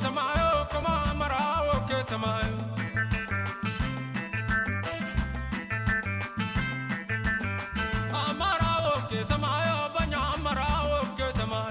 ሰማዮ ከማመራዎ ከሰማዮ አማራዎ ከሰማዮ በኛ አማራዎ ከሰማዮ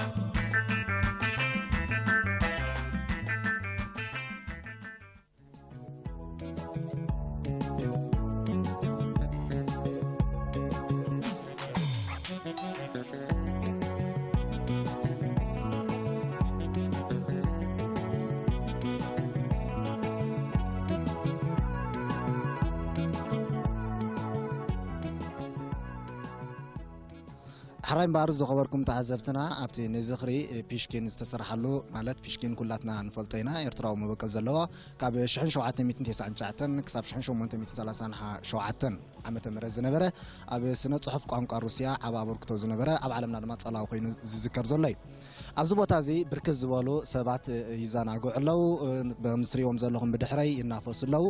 ሕራይ እምበኣር ዝኸበርኩም ተዓዘብትና፣ ኣብቲ ንዝኽሪ ፒሽኪን ዝተሰርሓሉ፣ ማለት ፒሽኪን ኩላትና ንፈልጦ ኢና፣ ኤርትራዊ መበቆል ዘለዎ፣ ካብ ሽሕን ሸውዓተ ሚእትን ተስዓን ትሽዓተን ክሳብ ሽሕን ሸሞንተ ሚእትን ሰላሳን ሸውዓተን ዓመተ ምህረት ዝነበረ፣ ኣብ ስነ ጽሑፍ ቋንቋ ሩስያ ዓቢ ኣበርክቶ ዝነበረ፣ ኣብ ዓለምና ድማ ጸላዊ ኮይኑ ዝዝከር ዘሎ እዩ። ኣብዚ ቦታ እዚ ብርክት ዝበሉ ሰባት ይዘናግዑ ኣለዉ። ከምዚ ትሪእዎም ዘለኹም ብድሕረይ ይናፈሱ ኣለዉ።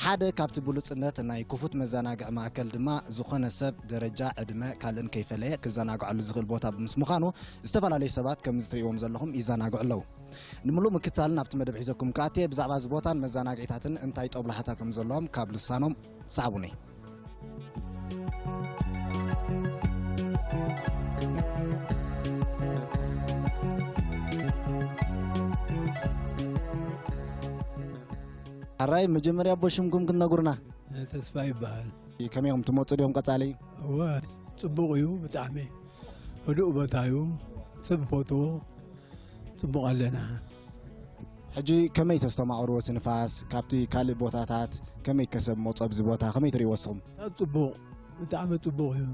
ሓደ ካብቲ ብሉጽነት ናይ ክፉት መዘናግዒ ማእከል ድማ፣ ዝኾነ ሰብ ደረጃ፣ ዕድመ፣ ካልእን ከይፈለየ ክዘናግዐሉ ዝኽእል ቦታ ምስ ምዃኑ፣ ዝተፈላለዩ ሰባት ከምዚ ትሪእዎም ዘለኹም ይዘናግዑ ኣለዉ። ንምሉእ ምክታል ናብቲ መደብ ሒዘኩም ክኣትየ፣ ብዛዕባ እዚ ቦታን መዘናግዒታትን እንታይ ጦብላሕታ ከም ዘለዎም ካብ ልሳኖም ሰዓቡኒ። ሕራይ፣ መጀመርያ ኣቦ ሽምኩም ክትነግሩና? ተስፋ ይበሃል። ከመይ ኢኹም ትመጹ ድዮም ቀጻሊ? እወ፣ ጽቡቕ እዩ ብጣዕሚ። ህዱእ ቦታ እዩ፣ ሰብ ፈትዎ፣ ጽቡቕ ኣለና። ሕጂ ከመይ ተስተማቕርዎ እቲ ንፋስ? ካብቲ ካልእ ቦታታት ከመይ ከ ሰብ መጾ ኣብዚ ቦታ? ከመይ ትርእይዎ ንስኹም? ጽቡቕ፣ ብጣዕሚ ጽቡቕ እዩ።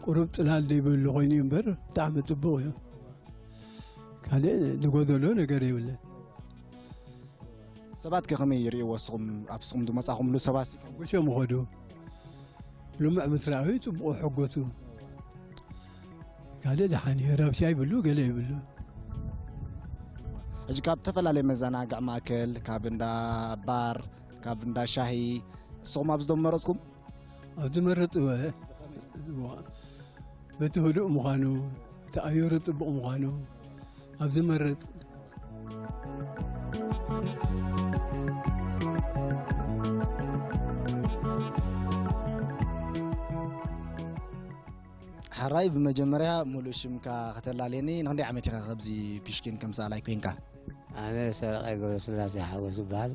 ቁሩብ ጽላል ዘይብሉ ኮይኑ እዩ እምበር፣ ብጣዕሚ ጽቡቕ እዩ። ካልእ ዝጎደሎ ነገር የብለን። ሰባት ከ ከመይ ይርእይዎ ንስኹም? ኣብ ንስኹም ዝመጻኹምሉ ሰባት ሲ ከመይ? ጎሾም ይኸዱ። ልሙዕ ምስ ረኣዩ ጽቡቕ ይሕጎሱ። ካልእ ደሓን እዩ። ረብሻ ይብሉ፣ ገለ ይብሉ። ሕጂ ካብ ዝተፈላለየ መዘናግዒ ማእከል፣ ካብ እንዳ ባር፣ ካብ እንዳ ሻሂ፣ ንስኹም ኣብዚ ዶ መረጽኩም? ኣብ ዝመረጽ እወ። እዋ። በቲ ህዱእ ምዃኑ፣ እቲ ኣየሩ ጽቡቕ ምዃኑ፣ ኣብ ዝመረጽ። ሕራይ፣ ብመጀመርያ ሙሉእ ሽምካ ከተላልየኒ፣ ንኽንደይ ዓመት ኢኻ ካብዚ ፒሽኪን ከም ሰኣላይ ኮይንካ? ኣነ ሰረቐ ገብረስላሴ ሓጎስ እበሃል።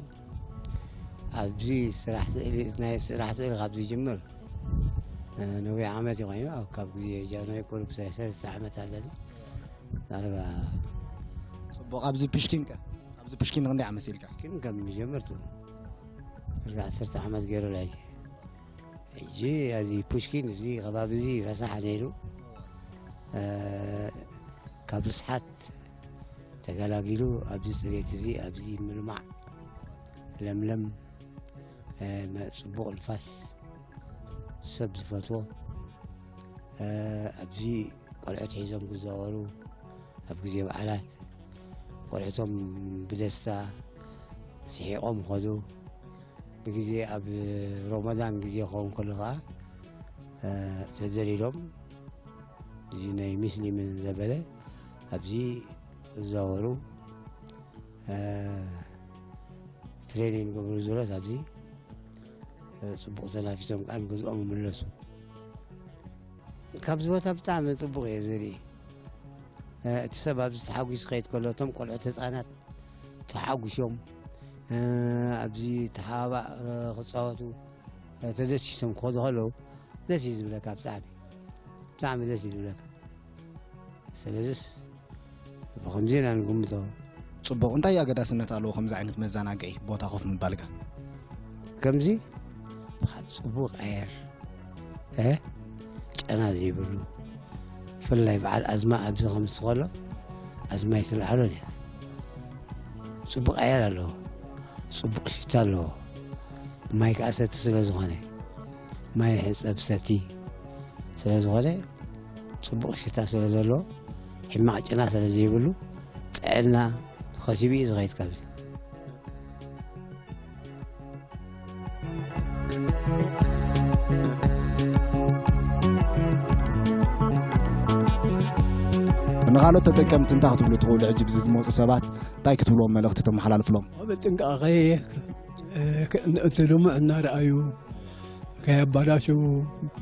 ኣብዚ ስራሕ ስእሊ፣ ናይ ስራሕ ስእሊ ካብ ዝጅምር፣ እ፣ ነዊሕ ዓመት እዩ ኮይኑ፣ ኣብ ካብ ግዜ ጃንሆይ ቁሩብ ሰ-፣ ሰለስተ ዓመት ኣለኒ። ዳርጋ ጽቡቕ። ኣብዚ ፒሽኪን ከ? ኣብዚ ፒሽኪን ክንደይ ዓመት ስኢልካ? ፒሽኪን ከም ዝጀመርቱ ዳርጋ ዓሰርተ ዓመት ገይሩ ላይ። ሕጂ እዚ ፑሽኪን፣ እዚ ከባቢ እዚ ረሳሕ ነይሩ። እ፣ ካብ ርስሓት ተገላጊሉ ኣብዚ ጽሬት እዚ፣ ኣብዚ ምልማዕ ለምለም፣ እ፣ መ-፣ ጽቡቕ ንፋስ፣ ሰብ ዝፈትዎ፣ እ፣ ኣብዚ ቆልዑት ሒዞም ክዛወሩ፣ ኣብ ግዜ በዓላት ቆልዑቶም ብደስታ ስሒቖም ይኸዱ። ብግዜ ኣብ ሮመዳን ግዜ ክኸውን ከሎ ኸዓ፣ እ፣ ተደሊሎም እዚ ናይ ሙስሊምን ዘበለ ኣብዚ ይዛወሩ፣ እ፣ ትሬኒንግ ይገብሩ ዙረት ኣብዚ፣ እ፣ ጽቡቕ ተናፊሶም ከኣ ንገዝኦም ይምለሱ። ካብዚ ቦታ ብጣዕሚ ጽቡቕ እየ ዝርኢ። እ፣ እቲ ሰብ ኣብዚ ተሓጒሱ ክኸይድ ከሎ፣ እቶም ቆልዑት ህጻናት ተሓጒሶም፣ እ፣ ኣብዚ ተሓባእ፣ እ፣ ክጻወቱ፣ እ፣ ተደሲሶም ክኸዱ ከለዉ፣ ደስ እዩ ዝብለካ ብጣዕሚ። ብጣዕሚ ደስ እዩ ዝብለካ። ስለዚስ ብኸምዚ ኢና ንግምቶ። ጽቡቕ። እንታይ ኣገዳስነት ኣለዎ ከምዚ ዓይነት መዘናግዒ ቦታ ኮፍ ምባልካ? ከምዚ ጽቡቕ ኣየር፣ እ፣ ጨና ዘይብሉ፣ ብፍላይ በዓል ኣዝማ ኣብዚ ከምዚ ከሎ፣ ኣዝማ ይትልዓሎ ነይራ። ጽቡቕ ኣየር ኣለዎ፣ ጽቡቕ ሽታ ኣለዎ። ማይ ከኣ ሰቲ ስለ ዝኾነ፣ ማይ ሕጸብ ሰቲ ስለ ዝኾነ፣ ጽቡቕ ሽታ ስለ ዘለዎ፣ ሕማቕ ጨና ስለ ዘይብሉ፣ ጥዕና ከሲቡ እዩ ዝኸይድ ካብዚ። እና ንኻልኦት ተጠቀምቲ እንታይ ክትብሉ ትኽእሉ? ሕጂ ብዚ ዝመፁ ሰባት እንታይ ክትብልዎም መልእኽቲ ተመሓላልፍሎም? ብጥንቃቐ እቲ ልሙዕ እናረኣዩ ከየባላሽው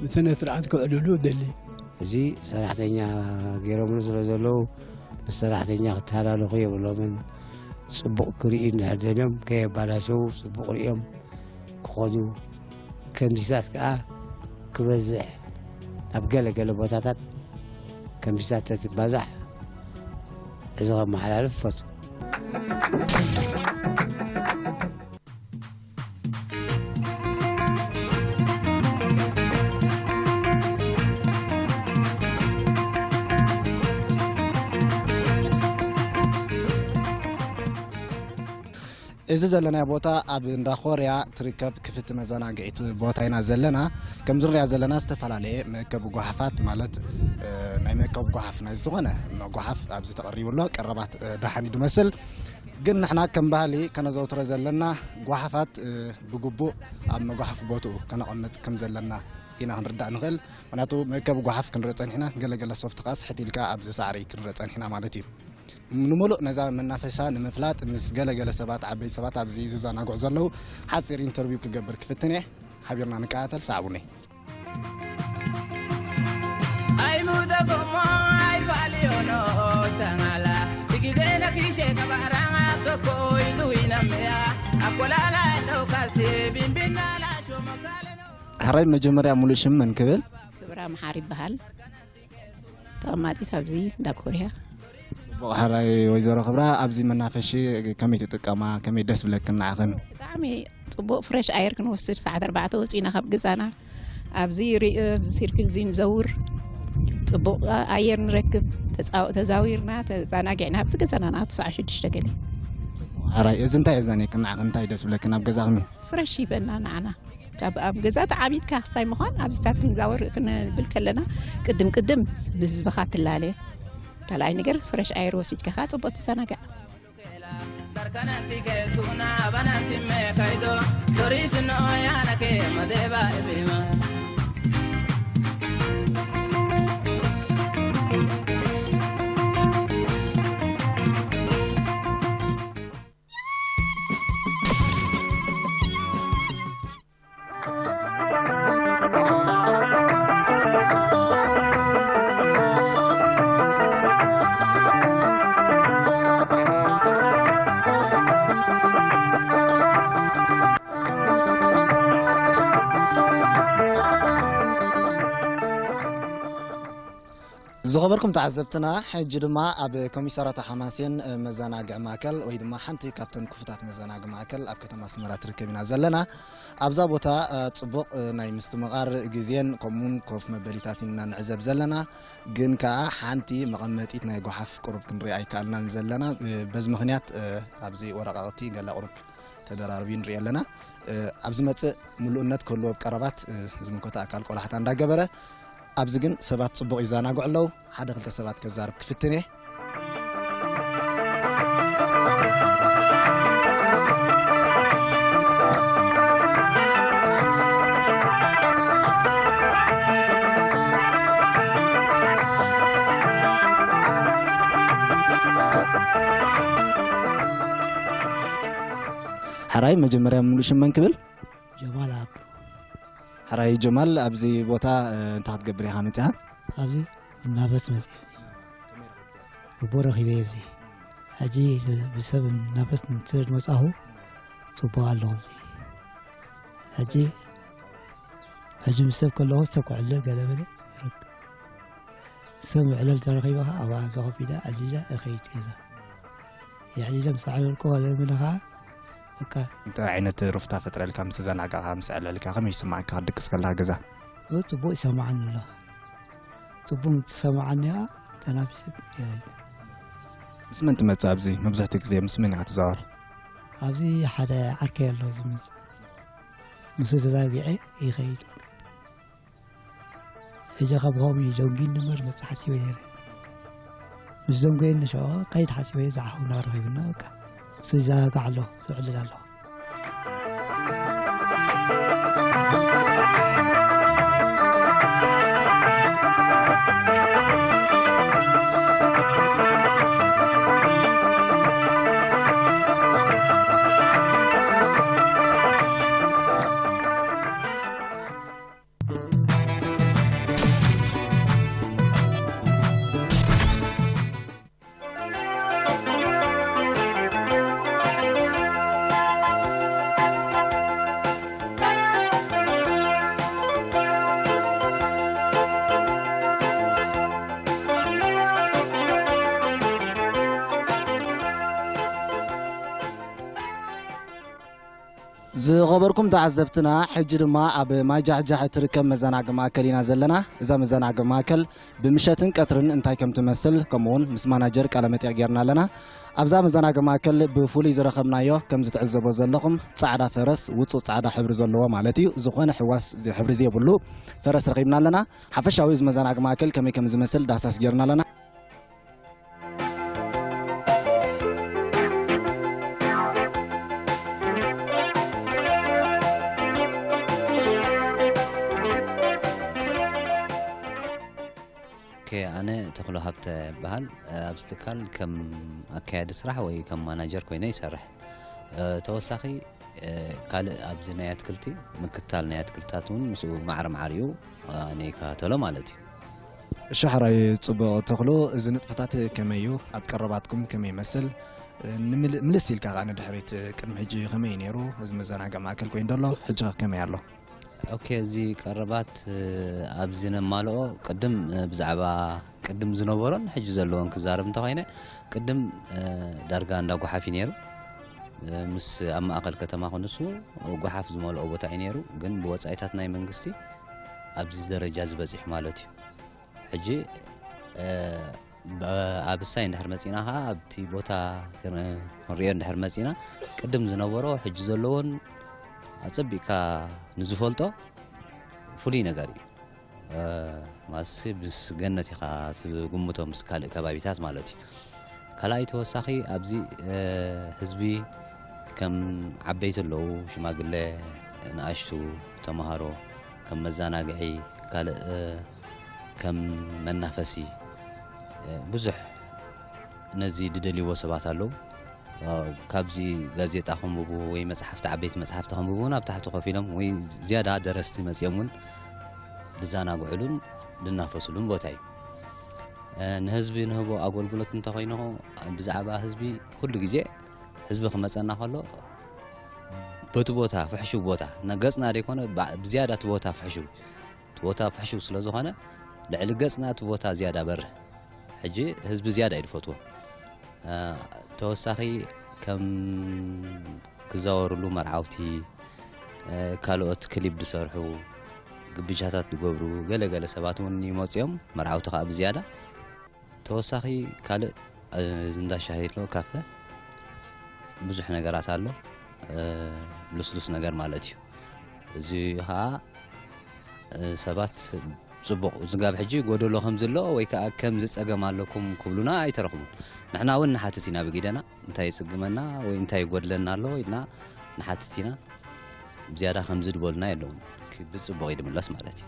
ብስነ ስርዓት ክዕልሉ ደሊ። እዚ ሰራሕተኛ ገይሮምሉ ስለ ዘለዉ ምስ ሰራሕተኛ ክተሃላለኹ የብሎምን። ፅቡቕ ክርእዩ እንድሕር ደልዮም ከየባላሸዉ ፅቡቕ ርእዮም ክኾኑ፣ ከምዚታት ከዓ ክበዝሕ ኣብ ገለ ገለ ቦታታት ከምዚታት ተትባዛሕ እዚ ከመሓላልፍ ፈቱ። እዚ ዘለናዮ ቦታ ኣብ እንዳ ኮርያ ትርከብ ክፍቲ መዘናግዒት ቦታ ኢና ዘለና። ከምዚ ንሪኣ ዘለና ዝተፈላለየ መእከቢ ጓሓፋት ማለት ናይ መእከቢ ጓሓፍ ናይ ዝኾነ ጓሓፍ ኣብዚ ተቐሪቡ ኣሎ። ቀረባት ደሓን እዩ ዝመስል። ግን ንሕና ከም ባህሊ ከነዘውትሮ ዘለና ጓሓፋት ብግቡእ ኣብ መጓሓፊ ቦትኡ ከነቐምጥ ከም ዘለና ኢና ክንርዳእ ንኽእል። ምክንያቱ መእከቢ ጓሓፍ ክንርኢ ጸኒሕና፣ ገለገለ ሶፍት ከኣ ስሕት ኢልካ ኣብዚ ሳዕሪ ክንርኢ ጸኒሕና ማለት እዩ። ንምሉእ ነዛ መናፈሻ ንምፍላጥ ምስ ገለገለ ሰባት፣ ዓበይቲ ሰባት ኣብዚ ዝዘናግዑ ዘለዉ ሓጺር ኢንተርቪው ክገብር ክፍትን እየ። ሓቢርና ንከታተል፣ ሰዓቡኒ። ኣይምውደጎሞ ኣይፋልዮኖ ተናላ ብግዜ ነኪሼ ከባራና ተኮይዱ ይነምያ ኣኮላላ ደውካሴ ቢንቢናላ ሾመካለኖ ሕራይ መጀመርያ ሙሉእ ሽም መን ክብል? ክብራ መሓሪ ይበሃል። ተቐማጢት ኣብዚ እንዳ ኮርያ። ጽቡቕ ሕራይ ወይዘሮ ክብራ፣ ኣብዚ መናፈሺ ከመይ ትጥቀማ? ከመይ ደስ ብለክን ንዓኽን? ብጣዕሚ ጽቡቕ ፍረሽ ኣየር ክንወስድ ሰዓት ኣርባዕተ ወጺእና ካብ ገዛና ኣብዚ ሪእ ኣብዚ ሲርክል እዚ ንዘውር ጽቡቕ ኣየር ንረክብ። ተጻው- ተዛዊርና ተዛናጊዕና ኣብዚ ገዛና ንኣቱ ሰዓት ሽዱሽተ ገለ። ሕራይ እዚ እንታይ የዛንየክን ንዓኽን? እንታይ ደስ ብለክን ኣብ ገዛኽን? ፍረሽ ይበና ንዓና። ካብ ኣብ ገዛ ተዓቢድካ ክስታይ ምዃን ኣብዚታት ክንዛወር ክንብል ከለና ቅድም ቅድም ብህዝብኻ ትላለ። ካልኣይ ነገር ፍረሽ ኣየር ወሲድካ ከዓ ፅቡቅ ትዘናጋዕ። ዝኸበርኩም ተዓዘብትና፣ ሕጂ ድማ ኣብ ኮሚሳራት ሓማሴን መዘናግዒ ማእከል ወይ ድማ ሓንቲ ካብተን ክፉታት መዘናግዒ ማእከል ኣብ ከተማ ኣስመራ ትርከብ ኢና ዘለና። ኣብዛ ቦታ ጽቡቕ ናይ ምስትምቓር ግዜን ከምኡውን ኮፍ መበሊታት ኢና ንዕዘብ ዘለና። ግን ከኣ ሓንቲ መቐመጢት ናይ ጓሓፍ ቁሩብ ክንርኢ ኣይከኣልናን ዘለና። በዚ ምኽንያት ኣብዚ ወረቓቕቲ ገለ ቁሩብ ተደራርቢ ንርኢ ኣለና። ኣብ ዝመጽእ ምሉእነት ክህልዎ ኣብ ቀረባት ዝምልከቶ ኣካል ቆላሕታ እንዳገበረ፣ ኣብዚ ግን ሰባት ጽቡቕ ይዘናግዑ ኣለዉ። ሓደ ክልተ ሰባት ከዛርብ ክፍትን እየ። ሕራይ መጀመርያ ሙሉእ ሽም መን ክብል? ጀማል ዓብዱ። ሕራይ ጀማል፣ ኣብዚ ቦታ እንታይ ክትገብር ኢኻ መጺኻ? ኣብዚ እናፈስ መጺአ። እቦ ረኺበ ኣብዚ። ሕጂ ብሰብ እናፈስ ስለ ዝመጻኹ ጽቡቕ ኣለኹ ኣብዚ። ሕጂ ሕጂ ምስ ሰብ ከለኹ ሰብ ክዕልል ገለ በለ ይረክብ። ሰብ ዕለል ተረኺበ ኸዓ ኣብኣ እዛ ኮፍ ኢለ ዕሊለ እኸይድ ገዛ። የዕሊለ ምስ ኣዕለልኩ ገለ በለ ኸዓ በቃ። እንታይ ዓይነት ሩፍታ ፈጥረልካ ምስ ተዘናጋዕካ ምስ ኣዕለልካ ከመይ ይስምዓካ ክትድቅስ ከለኻ ገዛ? ጽቡቕ ይሰምዓኒ ኣሎ። ጽቡቕ ምስ ትሰምዓኒ ኸዓ ተናፊሰ ይኸይድ። ምስ መን ትመጽእ ኣብዚ? መብዝሕትኡ ግዜ ምስ መን ኢኻ ትዛወር? ኣብዚ ሓደ ዓርከይ ኣሎ ዝመጽእ። ምስኡ ተዛጊዐ ይኸይድ። ሕጂ ካብ ከምኡ እዩ ደንጉዩኒ እምበር መጽእ ሓሲበ ነይረ። ምስ ደንጎየኒ ሽዑ ከይድ ሓሲበ ዝዓኹና ረኺብና በቃ። ምስኡ ይዘጋጋዕ ኣሎ፣ ምስኡ ዕልል ኣሎ። ዝኸበርኩም ተዓዘብትና፣ ሕጂ ድማ ኣብ ማይ ጃሕጃሕ እትርከብ መዘናግዒ ማእከል ኢና ዘለና። እዛ መዘናግዒ ማእከል ብምሸትን ቀትርን እንታይ ከም ትመስል፣ ከምኡውን ምስ ማናጀር ቃለ መጠይቕ ጌርና ኣለና። ኣብዛ መዘናግዒ ማእከል ብፍሉይ ዝረኸብናዮ፣ ከምዚ ትዕዘቦ ዘለኹም፣ ጻዕዳ ፈረስ፣ ውጹእ ጻዕዳ ሕብሪ ዘለዎ ማለት እዩ፣ ዝኾነ ሕዋስ፣ ሕብሪ ዘይብሉ ፈረስ ረኺብና ኣለና። ሓፈሻዊ እዚ መዘናግዒ ማእከል ከመይ ከም ዝመስል ዳህሳስ ጌርና ኣለና። ኦኬ፣ ኣነ ተኽሎ ሃብተ እበሃል። ኣብዚ ትካል ከም ኣካያዲ ስራሕ ወይ ከም ማናጀር ኮይነ ይሰርሕ። እ፣ ተወሳኺ፣ እ፣ ካልእ ኣብዚ ናይ ኣትክልቲ፣ ምክታል ናይ ኣትክልትታት እውን ምስኡ ማዕረ ማዕሪኡ፣ እ፣ ኣነ ይከታተሎ ማለት እዩ። እሺ፣ ሕራይ ጽቡቕ ተኽሉ፣ እዚ ንጥፈታት ከመይ እዩ? ኣብ ቀረባትኩም ከመይ ይመስል? ንምል-፣ ምልስ ኢልካ ከኣ ንድሕሪት ቅድሚ ሕጂ ከመይ እዩ ነይሩ? እዚ መዘናግዒ ማእከል ኮይኑ ዘሎ፣ ሕጂ ከ ከመይ ኣሎ? ኦኬ፣ እዚ ቀረባት፣ እ፣ ኣብዚ ነማልኦ ቅድም፣ እ፣ ብዛዕባ ቅድም ዝነበሮን ሕጂ ዘለዎን ክዛረብ እንተኾይነ፣ ቅድም፣ እ፣ ዳርጋ እንዳ ጓሓፍ እዩ ነይሩ። እ፣ ምስ ኣብ ማእከል ከተማ ክንሱ ጓሓፍ ዝመልኦ ቦታ እዩ ነይሩ፣ ግን ብወጻኢታት ናይ መንግስቲ ኣብዚ ደረጃ እዚ በጺሑ ማለት እዩ። ሕጂ፣ እ፣ ብ-፣ ኣብ እሳይ እንድሕር መጺና ኸዓ ኣብቲ ቦታ ክን-፣ ክንሪኦ እንድሕር መጺና ቅድም ዝነበሮ ሕጂ ዘለዎን ኣጸቢቕካ ንዝፈልጦ ፍሉይ ነገር እዩ። እ፣ ማሲ ምስ ገነት ኢኻ ትግምቶ ምስ ካልእ ከባቢታት ማለት እዩ። ካልኣይ ተወሳኺ ኣብዚ፣ እ፣ ህዝቢ ከም ዓበይቲ ኣለዉ፣ ሽማግለ፣ ንኣሽቱ፣ ተምሃሮ፣ ከም መዘናግዒ፣ ካልእ፣ እ፣ ከም መናፈሲ፣ እ፣ ብዙሕ ነዚ ዝደልይዎ ሰባት ኣለዉ። እ፣ ካብዚ ጋዜጣ ከንብቡ ወይ መጽሓፍቲ፣ ዓበይቲ መጽሓፍቲ ከንብቡ እውን ኣብ ታሕቲ ኮፍ ኢሎም ወይ ዝያዳ ደረስቲ መጺኦም እውን ዝዘናግዕሉን ዝናፈስሉን ቦታ እዩ። እ፣ ንህዝቢ ንህቦ ኣገልግሎት እንተኾይኑ ብዛዕባ ህዝቢ ኩሉ ግዜ ህዝቢ ክመጸና ከሎ በቲ ቦታ ፍሕሹው ቦታ፣ ና-፣ ገጽና ዘይኮነ ባ-፣ ብዝያዳ እቲ ቦታ ፍሕሹው፣ እቲ ቦታ ፍሕሹው ስለ ዝኾነ ልዕሊ ገጽና እቲ ቦታ ዝያዳ በርህ። ሕጂ ህዝቢ ዝያዳ እዩ ዝፈትዎ። እ፣ ተወሳኺ ከም ክዛወሩሉ መርዓውቲ፣ እ፣ ካልኦት ክሊፕ ዝሰርሑ፣ ግብጃታት ዝገብሩ ገለ ገለ ሰባት እውን ይመጹ እዮም። መርዓውቲ ከኣ ብዝያዳ ተወሳኺ ካልእ፣ እ፣ እዚ እንዳ ሻሂ ኣሎ፣ ካፈ፣ ብዙሕ ነገራት ኣሎ። እ፣ ልስሉስ ነገር ማለት እዩ። እዚ ኸዓ፣ እ፣ ሰባት ጽቡቕ፣ ዝጋብ ሕጂ ጎደሎ ከም ዝሎ ወይ ከኣ ከምዚ ጸገም ኣለኩም ክብሉና ኣይተረኽቡን። ንሕና እውን ንሓትት ኢና ብጊደና፣ እንታይ ይጽግመና ወይ እንታይ ይጎድለና ኣሎ ኢልና ንሓትት ኢና። ብዝያዳ ከምዚ ዝበሉና የለውን። ክ-፣ ብጽቡቕ እዩ ዝምለስ ማለት እዩ።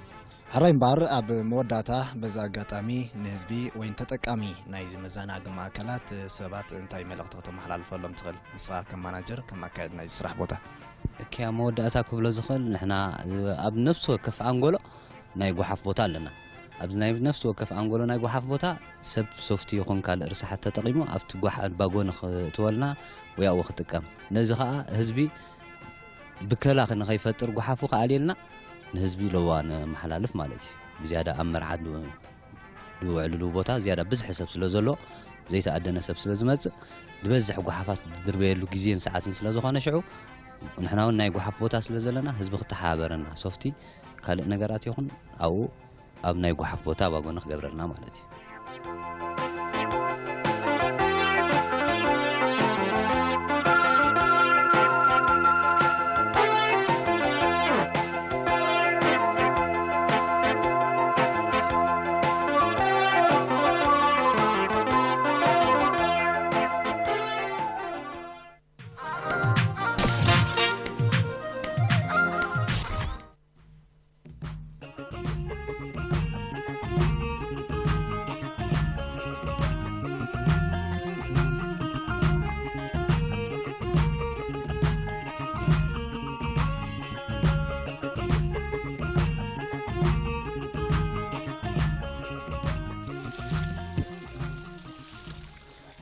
ሕራይ እምበኣር፣ ኣብ መወዳእታ በዚ ኣጋጣሚ ንህዝቢ ወይ ንተጠቃሚ ናይዚ መዘናግዒ ማእከላት ሰባት እንታይ መልእኽቲ ከተመሓላልፈሎም ትኽእል? ንስኻ ከም ማናጀር፣ ከም ኣካያዲ ናይዚ ስራሕ ቦታ። እኪ፣ ኣብ መወዳእታ ክብሎ ዝኽእል፣ ንሕና ኣብ ነፍሲ ወከፍ ኣንጎሎ ናይ ጓሓፍ ቦታ ኣለና። ኣብዚ ናይ ነፍሲ ወከፍ ኣንጎሎ ናይ ጓሓፍ ቦታ ሰብ ሶፍቲ ይኹን ካልእ ርሳሓት ተጠቒሙ ኣብቲ ጓሓ-፣ ባጎኒ ክእትወልና ወይ ኣብኡ ክጥቀም። ነዚ ኸኣ ህዝቢ ብከላ ንኸይፈጥር ጓሓፉ ክኣልየልና ንህዝቢ ለዋ ነመሓላልፍ ማለት እዩ። ብዝያዳ ኣብ መርዓ ድ-፣ ዝውዕልሉ ቦታ ዝያዳ ብዝሒ ሰብ ስለ ዘሎ፣ ዘይተኣደነ ሰብ ስለ ዝመጽእ፣ ዝበዝሕ ጓሓፋት ዝድርበየሉ ግዜን ሰዓትን ስለ ዝኾነ፣ ሽዑ ንሕና እውን ናይ ጓሓፍ ቦታ ስለ ዘለና፣ ህዝቢ ክተሓባበረና፣ ሶፍቲ ካልእ ነገራት ይኹን ኣብኡ ኣብ ናይ ጓሓፍ ቦታ ባጎኒ ክገብረልና ማለት እዩ።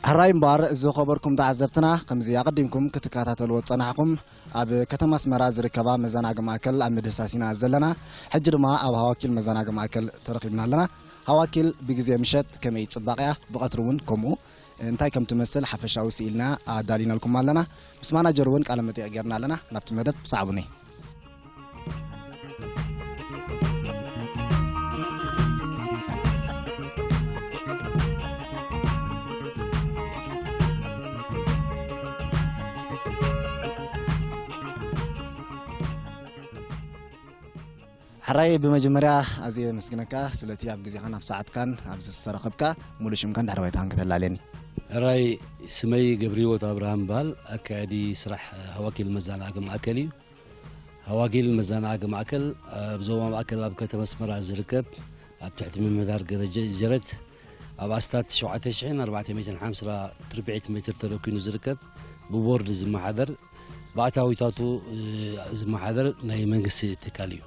ሕራይ እምበኣር፣ ዝኸበርኩም ተዓዘብትና፣ ከምዚ ኣቐዲምኩም ክትከታተልዎ ዝጸናሕኩም፣ ኣብ ከተማ ኣስመራ ዝርከባ መዘናግዒ ማእከል ኣብ ምድህሳስ ኢና ዘለና። ሕጂ ድማ ኣብ ሃዋኪል መዘናግዒ ማእከል ተረኺብና ኣለና። ሃዋኪል ብግዜ ምሸት ከመይ ጽባቐያ፣ ብቐትሪ እውን ከምኡ። እንታይ ከም ትመስል ሓፈሻዊ ስኢልና ኣዳሊናልኩም ኣለና። ምስ ማናጀር እውን ቃለ መጠይቕ ጌርና ኣለና። ናብቲ መደብ ሰዓቡኒ። ሕራይ፣ ብመጀመርያ ኣዝየ የመስግነካ ስለቲ ኣብ ግዜኻን ኣብ ሰዓትካን ኣብዚ ዝተረኸብካ። ሙሉእ ሽምካን ድሕሪ ባይታኻን ከተላልየኒ። ሕራይ፣ ስመይ ገብረህይወት ኣብርሃም ይበሃል። ኣካያዲ ስራሕ ሃዋኪል መዘናግዒ ማእከል እዩ። ሃዋኪል መዘናግዒ ማእከል ኣብ ዞባ ማእከል ኣብ ከተማ ኣስመራ ዝርከብ፣ ኣብ ትሕቲ ምምሕዳር ገረጀ ጀረት ኣብ ኣስታት ሸውዓተ ሽሕን ኣርባዕተ ሚእትን ሓምሳ ትርብዒት ሜትር ተደኲኑ ዝርከብ፣ ብቦርድ ዝመሓደር፣ ብኣታዊታቱ፣ እ፣ ዝመሓደር ናይ መንግስቲ ትካል እዩ።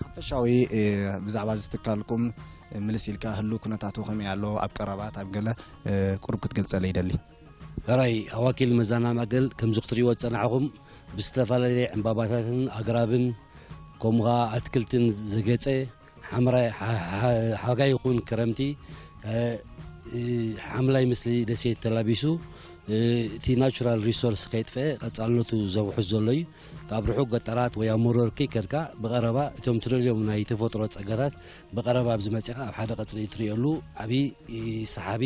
ሓፈሻዊ፣ እ፣ ብዛዕባ እዚ ትካልኩም፣ እ፣ ምልስ ኢልካ ህሉ ኩነታቱ ከመይ ኣሎ፣ ኣብ ቀረባት ኣብ ገለ፣ እ፣ ቁሩብ ክትገልጸለይ ይደሊ። ሕራይ፣ ሃዋኪል መዘናግዒ ማእከል ከምዚ ክትሪእዎ ዝጸናሕኹም ብዝተፈላለየ ዕምባባታትን ኣግራብን ከምኡ ኸኣ ኣትክልትን ዘጌጸ ሓምራይ፣ ሓ-፣ ሓ-፣ ሓጋይ ይኹን ክረምቲ፣ እ፣ እ፣ ሓምላይ ምስሊ ደሴት ተላቢሱ፣ እ፣ እቲ ናቹራል ሪሶርስ ከይጥፍአ ቀጻልነቱ ዘውሕስ ዘሎ እዩ። ካብ ርሑቕ ገጠራት ወይ ኣብ መሮር ከይከድካ ብቐረባ እቶም ትደልዮም ናይ ተፈጥሮ ጸጋታት ብቐረባ ኣብዚ መጺኻ ኣብ ሓደ ቀጽሪ እትርእየሉ ዓቢ፣ እ፣ ሰሓቢ፣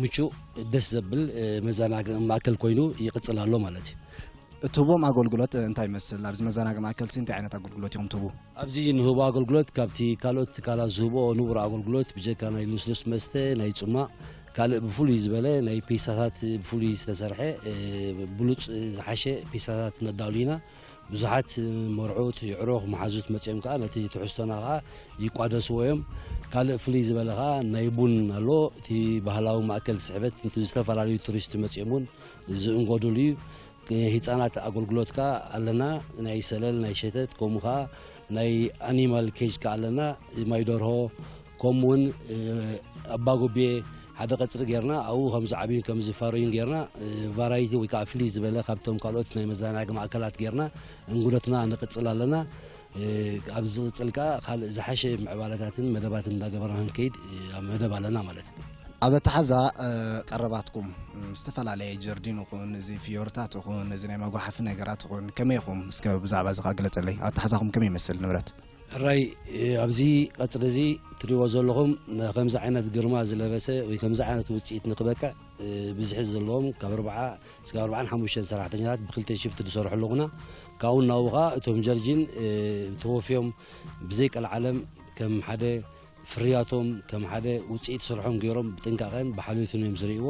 ምቹእ፣ ደስ ዘብል፣ እ፣ መዘናግዒ ማእከል ኮይኑ ይቕጽል ኣሎ ማለት እዩ። እትህቦም ኣገልግሎት እንታይ ይመስል? ኣብዚ መዘናግዒ ማእከልሲ እንታይ ዓይነት ኣገልግሎት ኢኹም ትህቡ? ኣብዚ ንህቦ ኣገልግሎት ካብቲ ካልኦት ትካላት ዝህብኦ ንቡር ኣገልግሎት ብጀካ ናይ ልስሉስ መስተ፣ ናይ ጽሟቕ፣ ካልእ ብፍሉይ ዝበለ ናይ ፒሳታት ብፍሉይ ዝተሰርሐ፣ እ፣ ብሉጽ ዝሓሸ ፒሳታት ነዳሉ ኢና። ብዙሓት መርዑት፣ የዕሩኽ፣ መሓዙት መጺኦም ከኣ ነቲ ትሕዝቶና ከኣ ይቋደስዎ እዮም። ካልእ ፍልይ ዝበለ ከኣ ናይ ቡን ኣሎ። እቲ ባህላዊ ማእከል ስሕበት ነቲ ዝተፈላለዩ ቱሪስት መጺኦም እውን ዝእንገዱሉ እዩ። ህጻናት ኣገልግሎት ከኣ ኣለና። ናይ ሰለል፣ ናይ ሸተት፣ ከምኡ ከኣ ናይ ኣኒማል ኬጅ ከኣ ኣለና። ማይ ደርሆ፣ ከምኡ እውን፣ እ፣ ኣባጉቤ ሓደ ቀጽሪ ጌርና፣ ኣብኡ ከም ዝዓብዩን ከም ዝፋረዩን ጌርና፣ እ፣ ቫራይቲ ወይ ከኣ ፍልይ ዝበለ ካብቶም ካልኦት ናይ መዘናግዒ ማእከላት ጌርና እንግዶትና ንቕጽል ኣለና። እ፣ ኣብ ዝቕጽል ከኣ ካልእ ዝሓሸ ምዕባለታትን መደባትን እንዳገበርና ክንከይድ፣ እ፣ ኣብ መደብ ኣለና ማለት እዩ። ኣብ ኣተሓዛ፣ እ፣ ቀረባትኩም፣ ም፣ ዝተፈላለየ ጀርዲን ይኹን፣ እዚ ፍዮርታት ይኹን፣ እዚ ናይ መጓሓፊ ነገራት ይኹን፣ ከመይ ኢኹም? እስከ ብዛዕባ እዚ ከኣ ግለጸለይ። ኣብ ኣተሓዛኹም ከመይ ይመስል ንብረት? ሕራይ፣ እ፣ ኣብዚ ቀጽሪ እዚ ትሪእዎ ዘለኹም ን-፣ ከምዚ ዓይነት ግርማ ዝለበሰ ወይ ከምዚ ዓይነት ውጽኢት ንክበቅዕ፣ እ፣ ብዝሒ ዘለዎም ካብ ኣርብዓ እስካብ ኣርብዓን ሓሙሽተን ሰራሕተኛታት ብክልተ ሽፍት ዝሰርሑ ኣለዉና። ካብኡ ናብኡ ኸኣ እቶም ጀርጂን፣ እ፣ ተወፍዮም ብዘይ ቀልዓለም ከም ሓደ ፍርያቶም፣ ከም ሓደ ውጽኢት ስርሖም ገይሮም ብጥንቃቐን ብሓልዮትን እዮም ዝርእይዎ።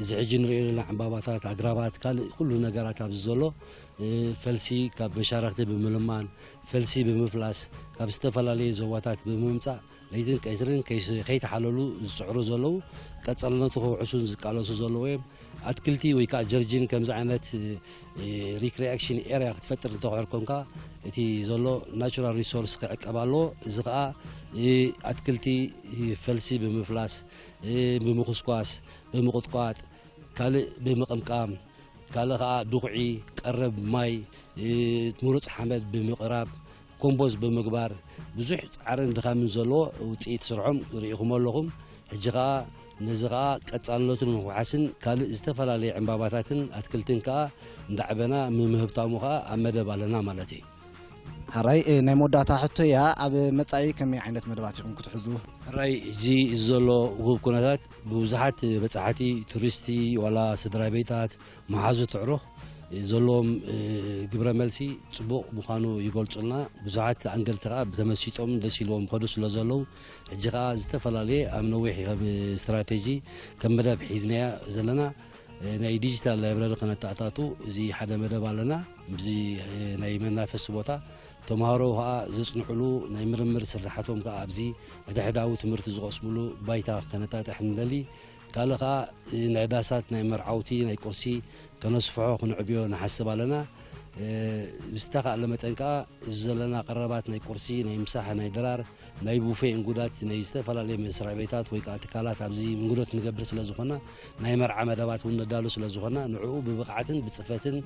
እዚ ሕጂ ንርእዮ ዘለና ዕምባባታት፣ ኣግራባት፣ ካልእ ኩሉ ነገራት ኣብዚ ዘሎ፣ እ፣ ፈልሲ ካብ መሻርኽቲ ብምልማን፣ ፈልሲ ብምፍላስ፣ ካብ ዝተፈላለየ ዞባታት ብምምጻእ፣ ለይትን ቀትርን ከይስ-፣ ከይተሓለሉ ዝጽዕሩ ዘለዉ፣ ቀጻልነቱ ከውሕሱን ዝቃለሱ ዘለዉ እዮም። ኣትክልቲ ወይ ከኣ ጀርጂን ከምዚ ዓይነት፣ እ፣ ሪክሪኣክሽን ኤርያ ክትፈጥር እንተኾይር ኮንካ፣ እቲ ዘሎ ናቹራል ሪሶርስ ክዕቀብ ኣለዎ። እዚ ከኣ፣ እ፣ ኣትክልቲ፣ እ፣ ፈልሲ ብምፍላስ፣ እ፣ ብምኹስኳስ፣ ብምቑጥቋጥ፣ ካልእ ብምቕምቃም፣ ካልእ ከኣ ድኹዒ፣ ቀረብ ማይ፣ እ፣ ምሩጽ ሓመድ ብምቕራብ፣ ኮምፖስት ብምግባር፣ ብዙሕ ጻዕርን ድኻምን ዘለዎ ውጽኢት ስርሖም ርኢኹም ኣለኹም። ሕጂ ከኣ ነዚ ከኣ ቀጻልነቱ ንምውሓስን ካልእ ዝተፈላለየ ዕምባባታትን ኣትክልትን ከኣ እንዳዕበና ምምህብታሙ ከኣ ኣብ መደብ ኣለና ማለት እዩ። ሕራይ፣ እ፣ ናይ መወዳእታ ሕቶ እያ። ኣብ መጻኢ ከመይ ዓይነት መደባት ኢኹም ክትሕዙ? ሕራይ፣ ሕጂ እዚ ዘሎ ውሁብ ኩነታት ብብዙሓት በጻሕቲ፣ ቱሪስቲ፣ ዋላ ስድራ ቤታት፣ መሓዙት ኣዕሩኽ ዘለዎም፣ እ፣ ግብረ መልሲ ጽቡቕ ምዃኑ ይገልጹልና። ብዙሓት ኣንገልቲ ከኣ ብተመሲጦም ደስ ኢልዎም ከዱ ስለ ዘለዉ፣ ሕጂ ከኣ ዝተፈላለየ ኣብ ነዊሕ ከም ስትራቴጂ ከም መደብ ሒዝናዮ ዘለና፣ እ፣ ናይ ዲጂታል ላይብረሪ ከነተኣታቱ፣ እዚ ሓደ መደብ ኣለና። እዚ፣ እ፣ ናይ መናፈሲ ቦታ ተምሃሮ ከኣ ዘጽንዕሉ ናይ ምርምር ስርሓቶም ከኣ ኣብዚ ሕድሕዳዊ ትምህርቲ ዝቐስምሉ ባይታ ከነጣጥሕ ንደሊ። ካልእ ከኣ፣ እ፣ ናይ ዳሳት ናይ መርዓውቲ ናይ ቁርሲ ከነስፍሖ ክንዕብዮ ንሓስብ ኣለና። እ፣ ብዝተኻእለ መጠን ከኣ እዚ ዘለና ቀረባት ናይ ቁርሲ፣ ናይ ምሳሕ፣ ናይ ድራር፣ ናይ ቡፌ እንጉዳት ናይ ዝተፈላለየ መስሪያ ቤታት ወይ ከኣ ትካላት ኣብዚ እንጉዶት ንገብር ስለ ዝኾና፣ ናይ መርዓ መደባት እውን ነዳሉ ስለ ዝኾና፣ ንዕኡ ብብቕዓትን ብጽፈትን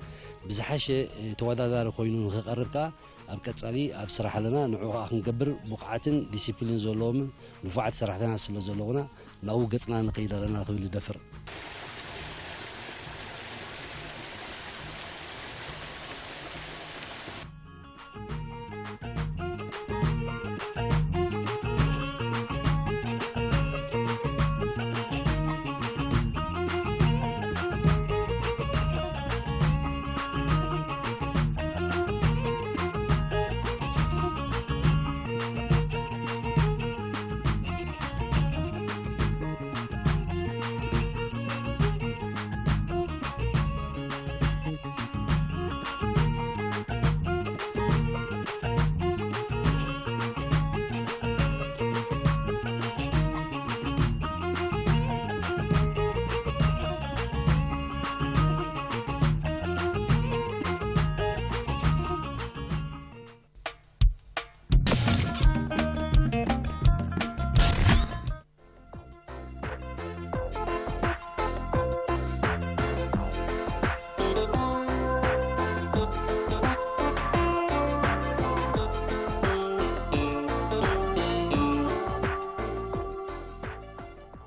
ብዝሓሸ፣ እ፣ ተወዳዳሪ ኮይኑ ንኽቐርብ ከኣ ኣብ ቀጻሊ ኣብ ስራሕ ኣለና። ንዕኡ ከኣ ክንገብር ብቑዓትን ዲሲፕሊን ዘለዎምን ንፉዓት ሰራሕተኛታት ስለ ዘለዉና፣ ናብኡ ገጽና ንኸይድ ኣለና ክብል ይደፍር።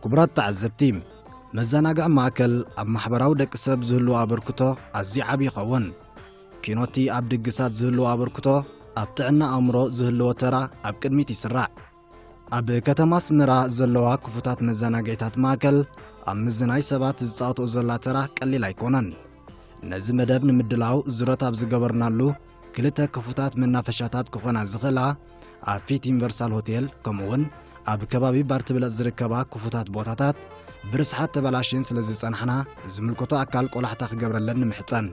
ክቡራት ተዓዘብቲ፣ መዘናግዒ ማእከል ኣብ ማሕበራዊ ደቂ ሰብ ዝህልዎ ኣበርክቶ ኣዝዩ ዓቢ ይኸውን። ኪኖቲ ኣብ ድግሳት ዝህልዎ ኣበርክቶ ኣብ ጥዕና ኣእምሮ ዝህልዎ ተራ ኣብ ቅድሚት ይስራዕ። ኣብ ከተማ ኣስመራ ዘለዋ ክፉታት መዘናግዒታት ማእከል ኣብ ምዝናይ ሰባት ዝጻወትኦ ዘላ ተራ ቀሊል ኣይኮነን። ነዚ መደብ ንምድላው ዝረት ኣብ ዝገበርናሉ፣ ክልተ ክፉታት መናፈሻታት ክኾና ዝኽእላ፣ ኣብ ፊት ዩኒቨርሳል ሆቴል፣ ከምኡውን ኣብ ከባቢ ባር ትብለጽ ዝርከባ ክፉታት ቦታታት፣ ብርስሓት ተበላሽን ስለ ዝጸናሕና፣ ዝምልከቶ ኣካል ቆላሕታ ክገብረለን ንምሕጸን።